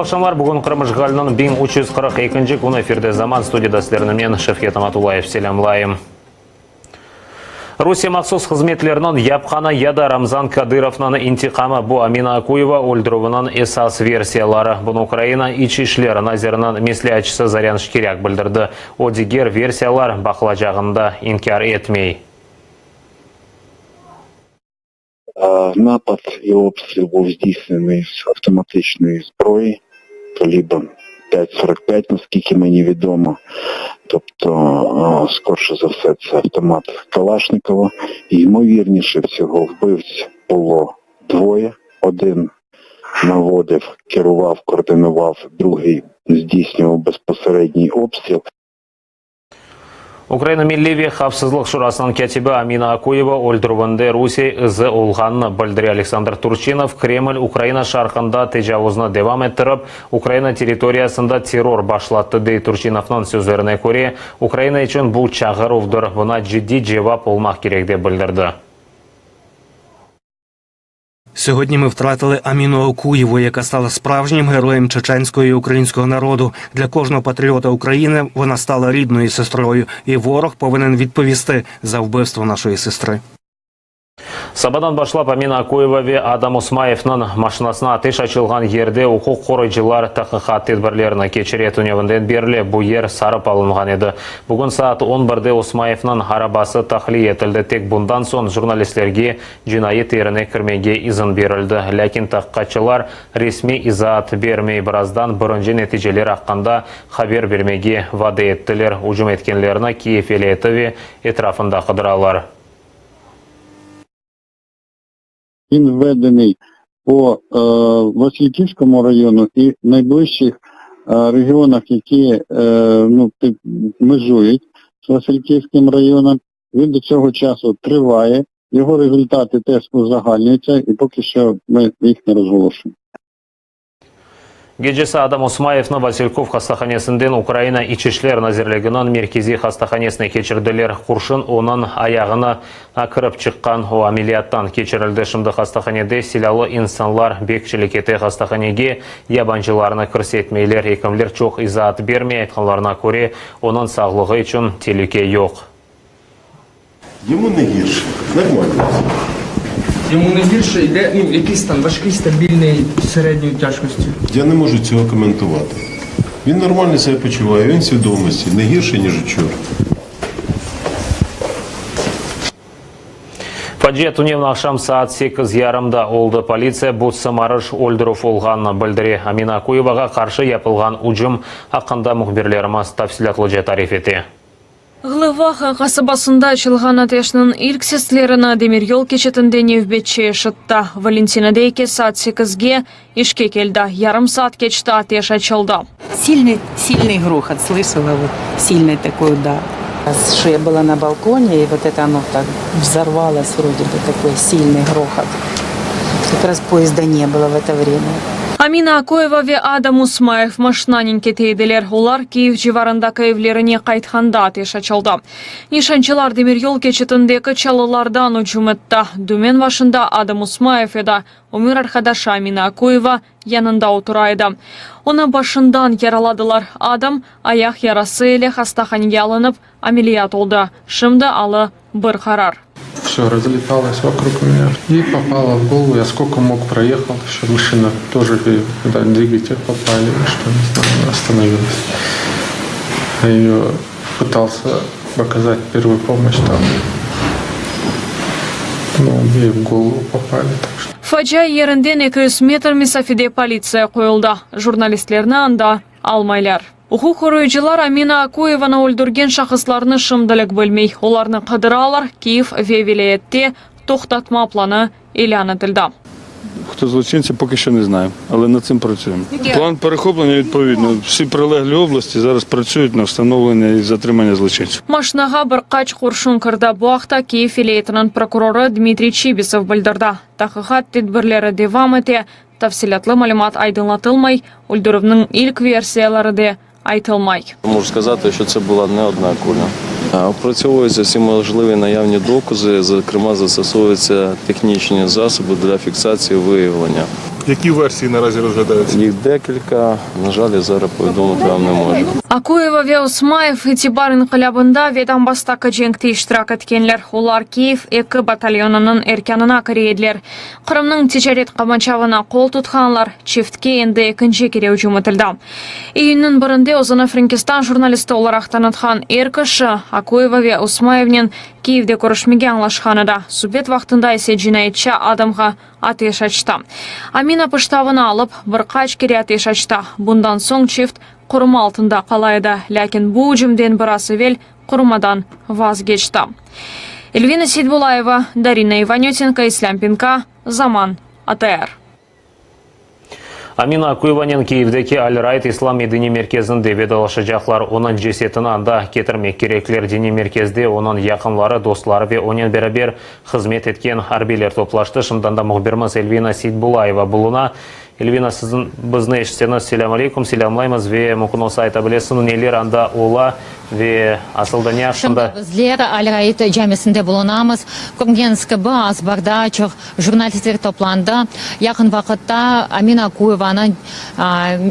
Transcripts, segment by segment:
aqşamlar. Bugün Qırım işğaliniñ 1342-nci künü efirde Zaman studiyada sizlerni men, Şevket Amatullayev, selâmlayım. Rusiye mahsus hızmetleriniñ yapqanı ya da Ramzan Kadırovnıñ intiqamı, bu Amina Akuyeva öldürüviniñ esas versiyaları. Bunı Ukraina İç işler naziriniñ mesleatçısı Zaryan Şkirâk bildirdi. O, diger versiyalar baqılacağını da inkâr etmey. Napad i obstril buv zdійснений з автоматичної зброї калібром 5,45, наскільки мені відомо. Тобто, скорше за все, це автомат Калашникова. Ймовірніше всього, вбивць було двоє. Один наводив, керував, координував, другий здійснював безпосередній обстріл. Ukraina Milliy ve havfsızlıq şurasınıñ kâtibi Amina Akuyeva öldürüvinde Rusiye izi olğanını bildire Aleksandr Turçinov, Kreml Ukraina şarqında tecavuznı devam ettirip, Ukraina territoriyasında terror başlattı, dey Turçinovnıñ sözlerine köre, Ukraina içün bu çağıruvdır, buña ciddiy cevap olmaq kerek, dep bildirdi. Сьогодні ми втратили Аміну Окуєву, яка стала справжнім героєм чеченського і українського народу. Для кожного патріота України вона стала рідною сестрою, і ворог повинен відповісти за вбивство нашої сестри. Sabadan başlap Amina Akuyeva ve Adam Osmayevniñ maşinasına ateş açılğan yerde uquq qoruyıcılar tahqiqat tedbirlerini keçire. Tünevinden berli bu yer sarıp alınğan edi. Bugün saat on birde Osmayevniñ arabası tahliye etildi, tek bundan soñ jurnalistlerge Cinayet yerine kirmege izin berildi, lâkin tahqiqatçılar resmiy izaat bermey, birazdan birinci neticeler aqqında haber bermege vade ettiler. Ücüm etkenlerni Kiyev vilâyeti ve etrafında qıdıralar. Він введений по Васильківському району і найближчих регіонах, які ну, межують з Васильківським районом. Він до цього часу триває, його результати теж узагальнюються, і поки що ми їх не розголошуємо. Gecesi Adam Osmayevni Vasilkov hastahanesinden Ukraina İç işler nazirliginiñ merkeziy hastahanesine keçirdiler. Qurşun onıñ ayağına kirip çıqqan, o ameliyattan keçirildi. Şimdi hastahanede silâlı insanlar bekçilik ete. Hastahanege yabancılarnı kirsetmeyler. Ekimler çoq izaat bermey, aytqanlarına köre, onıñ sağlığı içün telüke yoq. Yemu ne girşe, normalno vse. Йому не гірше йде, ну, якийсь стан важкий, стабільний, середньої тяжкості. Я не можу цього коментувати. Він нормально себе почуває, він в свідомості, не гірше, ніж учора. Facia tünevin aqşam saat sekiz yarımda oldı. Politsiya bu sımarış öldürüv olğanını bildire. Amina Akuyevağa qarşı yapılğan ücüm aqqında mühbirlerimiz tafsilâtlıca tarif ete. Ğlıvaha qasabasında açılğan ateşniñ ilk seslerini demiryol keçitinde nevbetçi eşitti. Valentina dey ki, saat sekizge işke keldi, yarım saat keçti, ateş açıldı. Silnıy, silnıy grohot slışala, vot, silnıy takoy udar. Şo ya byla na balkone, i vot eto ono tak vzorvalos vrode bı, takoy silnıy grohot. Kak raz poezda ne bylo v eto vremâ. Amina Akoyeva ve Adam Usmayev maşinanen kete ediler. Olar Kiyev civarındaki evlerine qaytqanda ateş açıldı. Nişancılar demiryol keçitindeki çalılardan ücüm etti. Dümen başında Adam Usmayev edi, ömür arqadaşı Amina Akoyeva yanında otura edi. Onı başından yaraladılar. Adam ayaq yarası ile hastahanege alınıp, ameliyat oldı. Şimdi alı bir qarar. Все разлеталось вокруг меня. И попало в голову, я сколько мог проехал, еще машина тоже, видать, двигатель попали, что не знаю, остановилась. Я ее пытался оказать первую помощь там. Ну, ей в голову попали, так что. Facia yerinden 200 metr mesafede politsiya qoyuldı. Jurnalistlerni anda almaylar. Uquq qoruyıcılar Amina Akuyevanı öldürgen şahıslarnı şimdilik bilmey. Olarnı qıdıralar, Kiyev ve vilâyette toqtatma planı ilân etildi. Хто злочинці, поки що не знаємо, але над цим працюємо. План перехоплення відповідно. Всі прилеглі області зараз працюють на встановлення і затримання злочинців. Maşinağa bir qaç qurşun kirdi. Bu aqta Kiyev vilâyetiniñ prokurorı Dmitriy Çibisov bildirdi. Tahqiqat tedbirleri devam ete, tafsilâtlı malümat aydınlatılmay, öldürüvniñ ilk versiyaları de aytılmay. Можу сказати, що це була не одна куля. Опрацьовуються всі можливі наявні докази, зокрема застосовуються технічні засоби для фіксації виявлення. Які версії наразі розглядаються? Їх декілька. На жаль, я зараз повідомити вам не можу. Akuyeva ve Osmayev İtibar inqilâbında ve Donbasstaki cenkte iştirak etkenler. Olar Kiyev eki batalyonınıñ erkânına kire ediler. Qırımnıñ ticaret qamaçavına qol tutqanlar, çiftke endi ekinci kere ücüm etildi. İyünniñ birinde özüni Frenkistan jurnalisti olaraq tanıtqan er kişi Akuyeva ve Osmayevnen Kiyevde körüşmege añlaşqan edi, subet vaqtında ise cinayetçi adamğa ateş açtı. Amina pıştavını alıp, bir qaç kere ateş açtı. Bundan soñ çift qoruma altında qala edi, lâkin bu ücümden biraz evel qorumadan vazgeçti. Elvina Seytbulayeva, Darina İvanötenko, İslâm Pinka, Zaman, ATR. Amina Akuyevanen Kiyevdeki Al-Raid İslam medeniy merkezinde vedalaşacaqlar. Onıñ cesetini anda ketirmek kerekler. Diniy merkezde onıñ yaqınları, dostları ve onen beraber hızmet etken arbiyler toplaştı. Şimdi anda mühbirimiz Elvina Seytbulayeva buluna. Elvina, siziñ bizni eşitseñiz, selâm aleyküm, selâmlaymız ve mümkün olsa ayta bilesiñ, neler anda ola ve asıl da ne aqqında? Şimdi bizler Al-Raid camisinde bulunamız. Körgeniñiz kibi, azbarda çoq Jurnalistler toplandı. Yaqın vaqıtta Amina Akuyevanı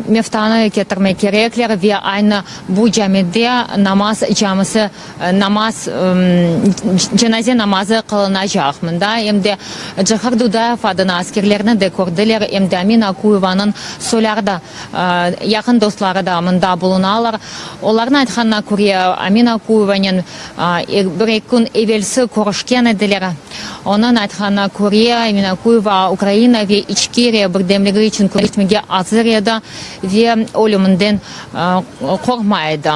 meftanı ketirmek kerekler ve aynı bu camide namaz camisi namaz cenaze namazı qılınacaq. Mında em de Cahar Dudayev adına askerlerni de kördiler, em de Amina Akuyevanıñ soyları da, yaqın dostları da mında bulunalar. Olarnıñ aytqanına köre, Amina Akuyevanen bir-eki kün evelsi körüşken ediler. Onıñ aytqanına köre, Amina Akuyeva Ukraina ve İçkeriya birdemligi içün küreşmege azır edi ve ölüminden qorqmay edi.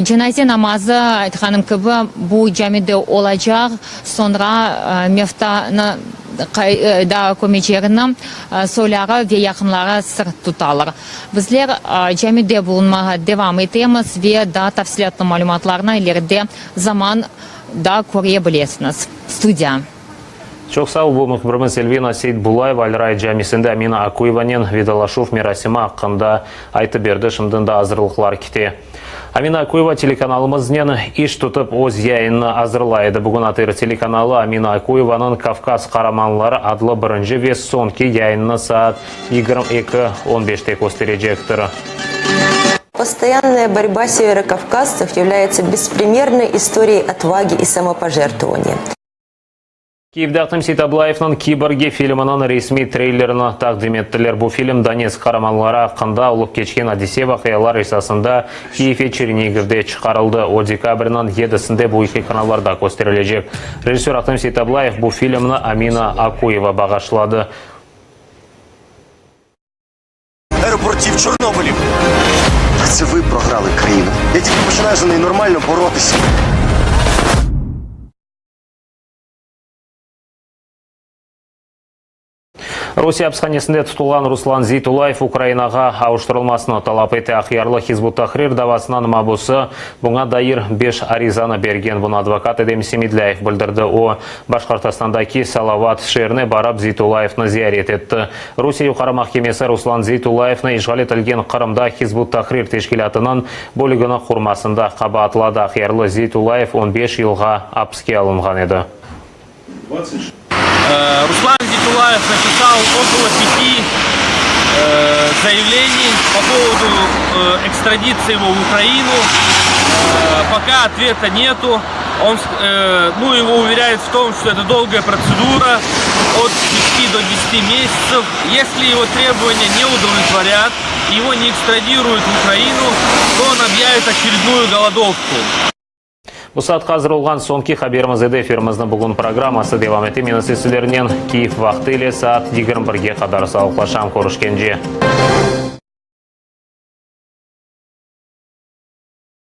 Cenaze namazı, aytqanım kibi, bu camide olacaq, soñra meftanı qayda kömecerini soyları ve yaqınları sır tutalar. Bizler camide bulunmağa devam etemiz ve daa tafsilâtlı malümatlarnı ileride zaman da köre bilesiñiz. Studiya. Çoq sağ ol, bu mühbirimiz Elvina Seytbulayeva Al-Ray camisinde Amina Akuyevanen vedalaşuv merasimi aqqında aytıp berdi, şimdin de azırlıqlar kete. Amina Akuyeva telekanalımıznen iş tutıp öz yayınını azırlay edi. Bugün ATR telekanalı Amina Akuyevanıñ Kavkaz qaramanları adlı birinci ve soñki yayınını saat 22:15-te kösterecektir. Постоянная борьба северокавказцев является беспримерной историей отваги и самопожертвования. Kiyevde Ahtem Seytablayevniñ Kiborgi filminiñ resmiy treylerini taqdim ettiler. Bu film Donetsk qaramanları aqqında olıp keçken adise-vaqialar esasında Kiyev ve Çernigovde çıqarıldı. O, dekabrniñ yedisinde büyük ekranlarda kösterilecek. Rejissör Ahtem Seytablayev bu filmni Amina Akuyeva bağışladı. Аеропортів Чорнобилів. Та це ви програли країну. Я тільки починаю за неї нормально боротися. Rusiye apishanesinde tutulğan Ruslan Zeytullayev Ukrainağa avuştırılmasını talap ete. Aqyarlı Hizb ut-Tahrir davasınıñ mabusı buña dair beş arizanı bergen. Bunı advokat Edem Semedlâyev bildirdi. O, Başqortostandaki Salavat şeerine barıp, Zeytullayevni ziyaret etti. Rusiye Yuqarı mahkemesi Ruslan Zeytullayevni işğal etilgen Qırımda Hizb ut-Tahrir teşkilâtınıñ bölügini qurmasında qabaatladı. Aqyarlı Zeytullayev on beş yılğa apiske alınğan edi. Ruslan Zeytullayev napisal okolo pяти заявлений по поводу экстрадиции его в Украину. Пока ответа нету. Он, ну, его уверяют в том, что это долгая процедура, от 5 до 10 месяцев. Если его требования не удовлетворят, его не экстрадируют в Украину, то он объявит очередную голодовку. Bu saatqa azır olğan soñki haberimiz edi. Efirimizniñ bugün programması devam ete. Men ise sizlernen Kiyev vaqtı ile saat 21-ge qadar sağlıqlaşam. Körüşkence.